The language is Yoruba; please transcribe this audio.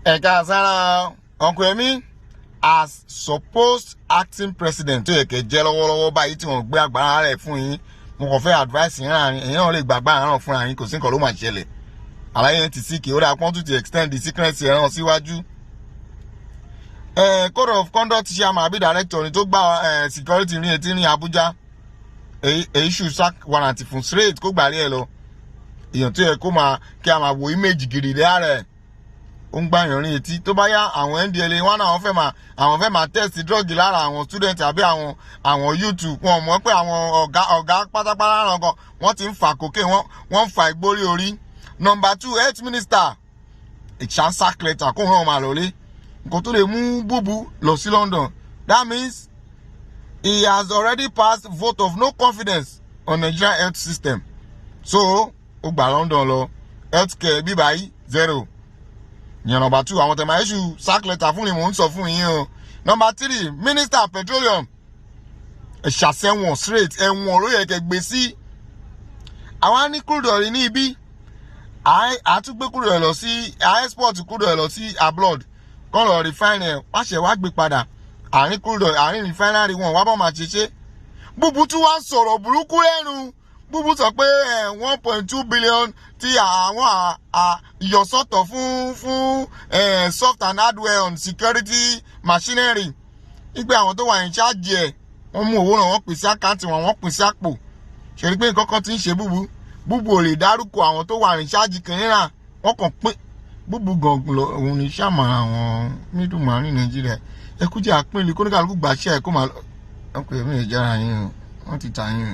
Ẹ̀ka sára Uncle Yemi, as supposed acting president tó yẹ kẹ́ jẹ́ lọ́wọ́lọ́wọ́ báyìí tí wọ́n gbé agbára rẹ̀ fún yín, mo kàn fẹ́ advice yín láàrin ẹ̀yin náà lè gbàgbá àárọ̀ fúnra yín. Kò sí nǹkan ló máa ṣẹlẹ̀. Àlàyé yẹn ti sí kì ó dáa pọ́n tún ti extend the secrecy ẹ̀ràn síwájú. Code of conduct chairman àbí director ni tó gba security ní etí ní Abuja, èyí issue sack warrant fún straight kó gbàrí ẹ lọ. Èèyàn tó yẹ kó máa kí a máa wo image gidi lára ẹ̀, ó ń gbàyàn ní etí. Tó bá yá, àwọn NDLEA wọn náà àwọn fẹ́ máa test drug lára àwọn student àbí àwọn youth. Wọn mọ̀ pé àwọn ọ̀gá ọ̀gá pátápátá náà kan wọ́n ti ń fà kókè, wọ́n ń fa ìgbórí orí. Number two, health minister ìṣá sack letter kó hàn máa lọlé. Nǹkan tó lè mú Búbu lọ sí London, that means he has already passed vote of no confidence on Nigerian health system. So ó gbà London lọ, healthcare bíbáyìí zero. Yẹn number two. Àwọn tẹ̀mọ̀ issue sack letter fún ni mò ń sọ fún yín o. Number three, minister petroleum, ṣàṣẹ̀wọ̀n straight, ẹ̀wọ̀n ló yẹ kẹ́ gbé sí. Àwa ní crude oil ní ibi, àtúgbé crude oil lọ sí, export crude oil lọ sí abroad kọ́ lọ refine ẹ̀, wáṣẹ̀ wá gbé padà. Àárín crude oil, àárín refinery wọn wá bọ́ máa ṣe ṣe. Búbu tún wá sọ̀rọ̀ burúkú lẹ́nu. Búbu sọ pé 1.2 billion tí àwọn ìyọ̀sọ́tọ̀ fún soft and hardware on security machinery, wípé àwọn tó wà ní charge ẹ̀, wọ́n mú owó náà, wọ́n pèsè account wọn, wọ́n pèsè àpò. Ṣe rí pé nǹkan kan ti ń ṣe Búbu? Búbu ò lè dárúkọ àwọn tó wà ní charge kìnìún. Wọ́n kàn pín Búbu gangan lọ. Òun ní sàmà àwọn middleman ní Nàìjíríà. Ẹ kú jẹ́ àpínlẹ̀ kóníkàlùkù gbàṣẹ́ ẹ̀ kó máa lọ. Wọ́n pè mí ìjára yín o, wọ́n ti ta yín o.